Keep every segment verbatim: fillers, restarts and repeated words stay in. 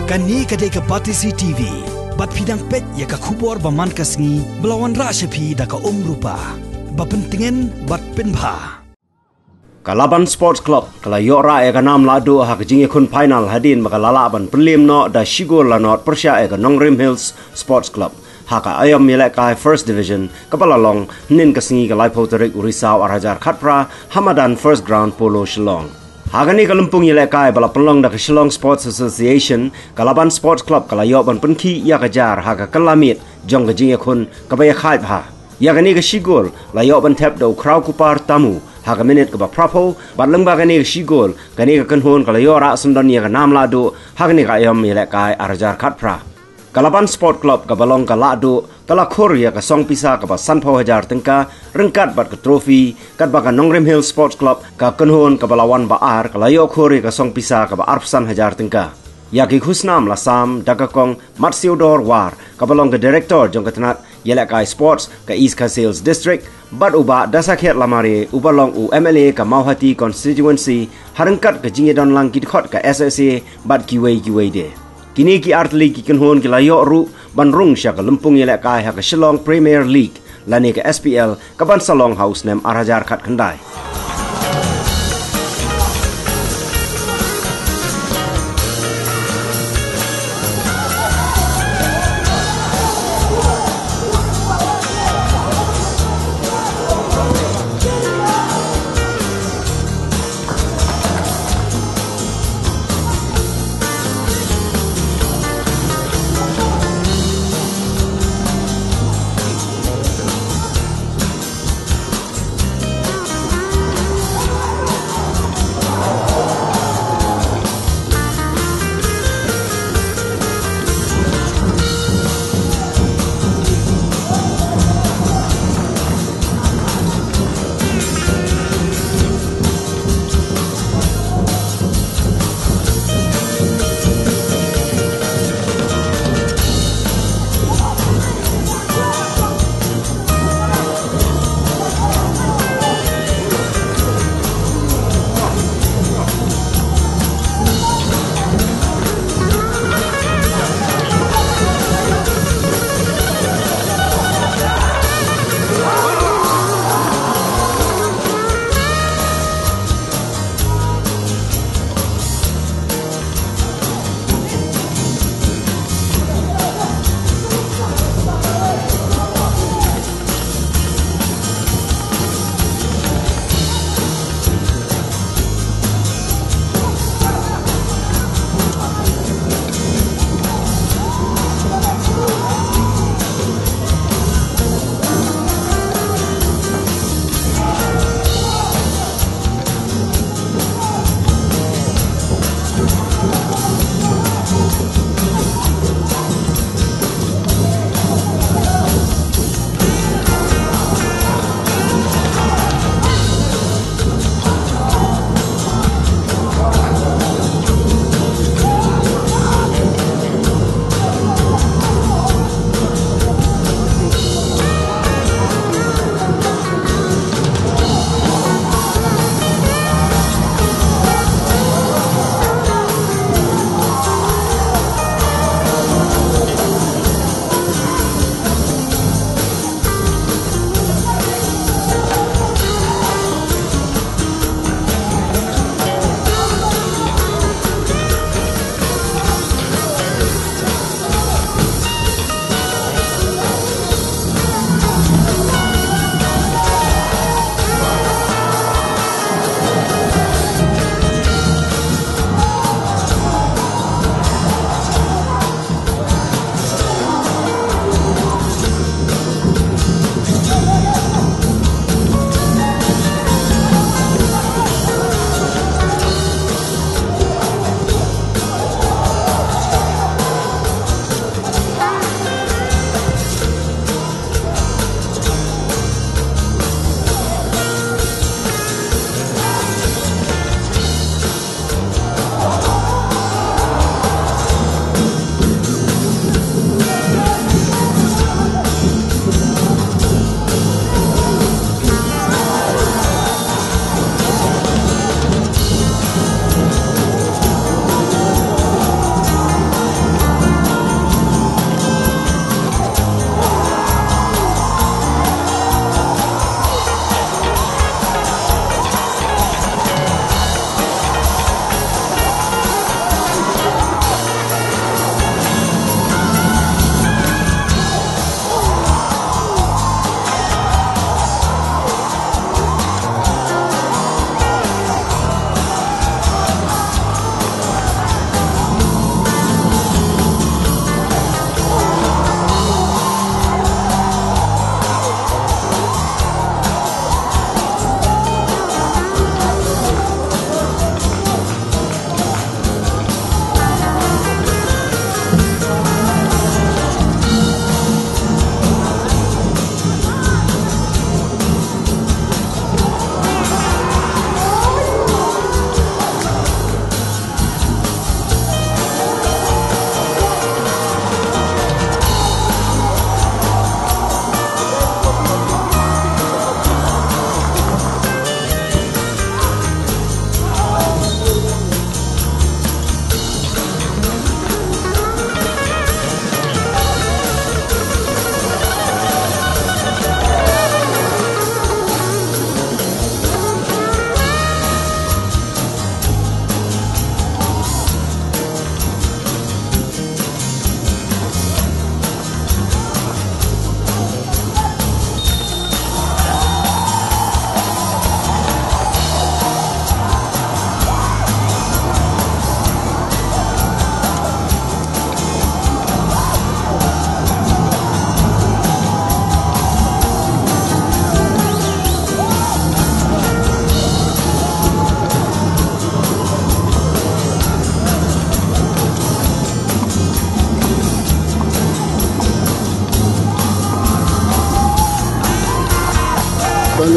Kane ka dei ka Batesi T V. Bad phi dang peit ïa ka khubor ba man ka sngi ba la wanrah sha phi da ka Umrupa. Ba pyntngen bad pynbha. Ka Laban Sports Club ka la ïoh rah ïa ka nam lahduh ha ka jingïakhun final hadien ba ka la lah ban pynliem noh da shi gol la nod pyrshah ïa ka Nongrim Hills Sports Club ha ka aïom ïalehkai First Division kaba la long hynnin ka sngi ka laiphew tarik u Risaw ar hajar khatphra ha madan First Ground Polo Shillong. Ha kane ka lympung ïalehkai ba la pynlong da ka Shillong Sports Association, ka Laban Sports Club ka la ïoh ban pynkhih ïa ka jar ha ka kylla miet jong ka jingïakhun kaba ïakhaid bha. Ïa kane ka shi gol la ïoh ban thep da u Khraw Kupar Tamu ha ka minit kaba phraphew, bad lyngba kane ka shi gol, kane ka kynhun ka la ïoh rah syndon ïa ka nam lahduh ha kane ka aïom ïalehkai ar hajar khatphra. Ka Laban Sport Club kaba long ka lahduh ka la khur ïa ka song pisa kaba sanphew hajar tyngka ryngkat bad ka trophy, katba ka Nongrim Hills Sports Club, ka kynhun kaba la wan ba ar, ka la ïoh khur ïa ka song pisa kaba arphew san hajar tyngka. Ïa ki khusnam la sam da ka Kong Matsiodor War kaba long ka director jong ka tnat ïalehkai sports ka East Khasi Hills District, bad u Bah Dasakhiat Lamare uba long u M L A ka Mawhati constituency, ha ryngkat ka jingïadon lang ki dkhot ka S S A bad kiwei kiwei de. Kine ki artylli ki kynhun ki la ïoh ruh ban rung sha ka lympung ïalehkai ha ka Shillong Premier League lane ka S P L kaban sa long ha u snem ar hajar khatkhyndai.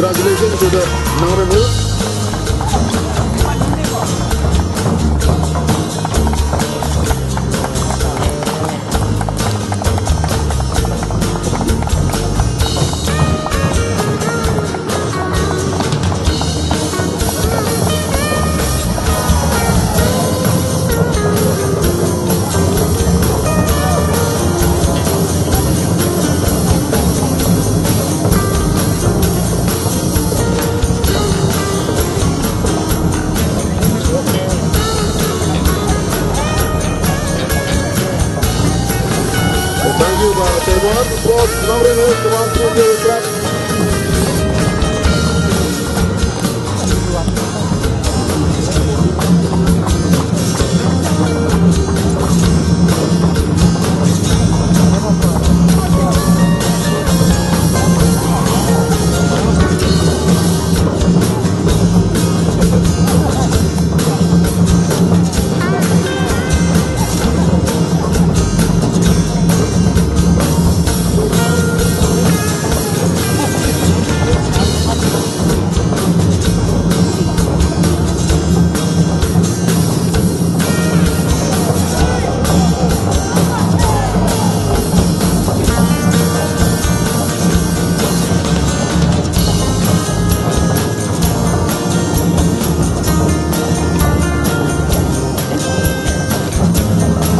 Congratulations to the Nongrim Hills. Thank you, uh, Taiwan. Of course, Nongrim Hills, come on through the track.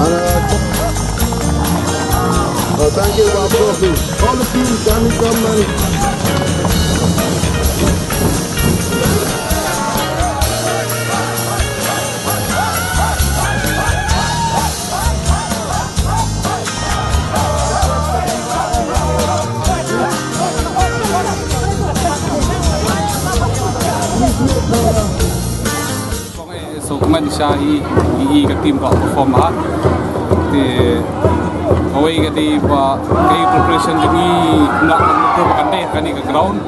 And, uh, uh, thank you, uh, Profi. All the teams, can you come and So, kmen sha i, i, i ka team ka perform ha. Te kawei ka dei ba ka preparation jong i, na ka, ka dei kane ka ground.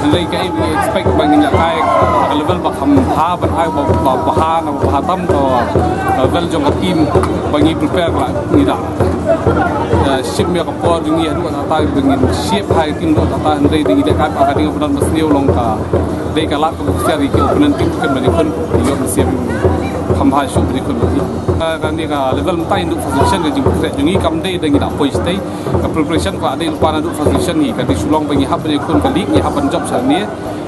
Hynrei ka i expect ba ngin ïa kai ka level ba kham bha, ban ai ba, ba, ba bha, na ba bha tam ka, ka level jong ka team ba ngi prepare la ngi da. Ïa, shim ïa ka por jong ngi haduh katta ba ngin shape ha ka team haduh katta, hynrei dei ngi da kai ba ka dei ka pynban ba sniew long ka dei ka lad ka bok siar ïa ki opponent team, kan ba dei khun ïoh mynsiem kham bha shuh ba dei khun ba dei. Ka, kane ka level mynta ngi dei first division, ka jingpyrkhat jong ngi kam dei da ngi da poi shatei. Ka preparation ka la dei lypa naduh first division hi, ka dei shu long ba ngi hap ban ïakhun ka league, ngi hap ban jop sha ne.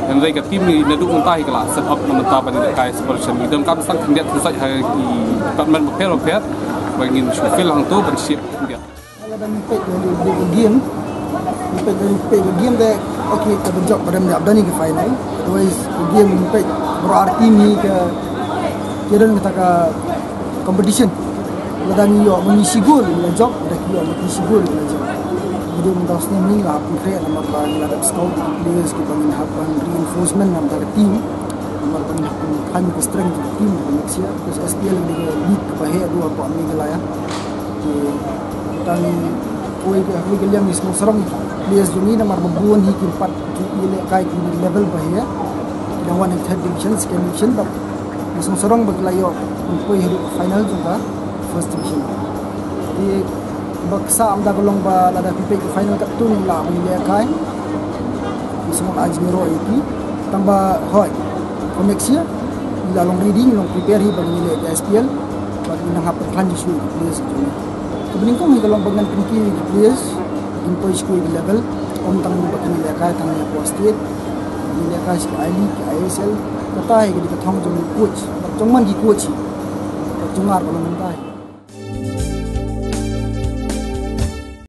Hynrei ka team ngi naduh mynta hi ka la set up na mynta ban ïa kai Super Division. Ngi donkam tang khyndiat khynsoit ha ki department bapher bapher ba ngin shu fill hangto ban shape khyndiat. Lada ngi peit ïa ka game, ngi peit ïa ka game te, okay, ka ban jop ba dang ïa dep don hi ka final. Otherwise ka game ngi peit baroh ar team hi ka, ki don kata ka competition. Lada ngi ïoh ma ngi shi gol ngi la jop, lada ki ïoh ma ki shi gol ngi la jop. Ngi dei mynta snem ngi la pynkhreh namar ba ngi la dep scout ïa ki players kiba ngin hap ban reinforcement na bynta ka team. Namar ba ngin hap ban khlaiñ ïa ka strength jong ka team jong ka next year. Because S P L ka dei ka league kaba heh haduh hapoh Meghalaya. Te tang kawei ka, kawei ka liang ngi sngewsarong ïa ki players jong ngi namar ba bun hi kim pat ju ïalehkai ki na ki level ba heh. Ki dang wan ha third division, second division, but ngi sngewsarong ba ki la ïoh ban poi haduh ka final jong ka first division. Te ba ksa ynda ka long ba lada phi peit ka final katto ngim lah ban ïalehkai. Ngi sngewbha jingïaroh ïa ki. Tang ba hooid, for next year ngi la long ready, ngi long prepare hi ba ngin ïaleh ïa ka S P L. Bad ngin nang hap ban khlaiñ shuh ïa ki players jong ngi. Kaba nyngkong hi ka long ba ngan pynkiew ïa ki players ba kin poi sha kawei ka level. Ym tang ba kin ïalehkai tang hapoh state, kin ïalehkai sha ka I-League, ka I S L. Kata hi ka dei ka thong jong ki coach, bad jong man ki coach hi, bad jong nga ruh ka long kumta hi.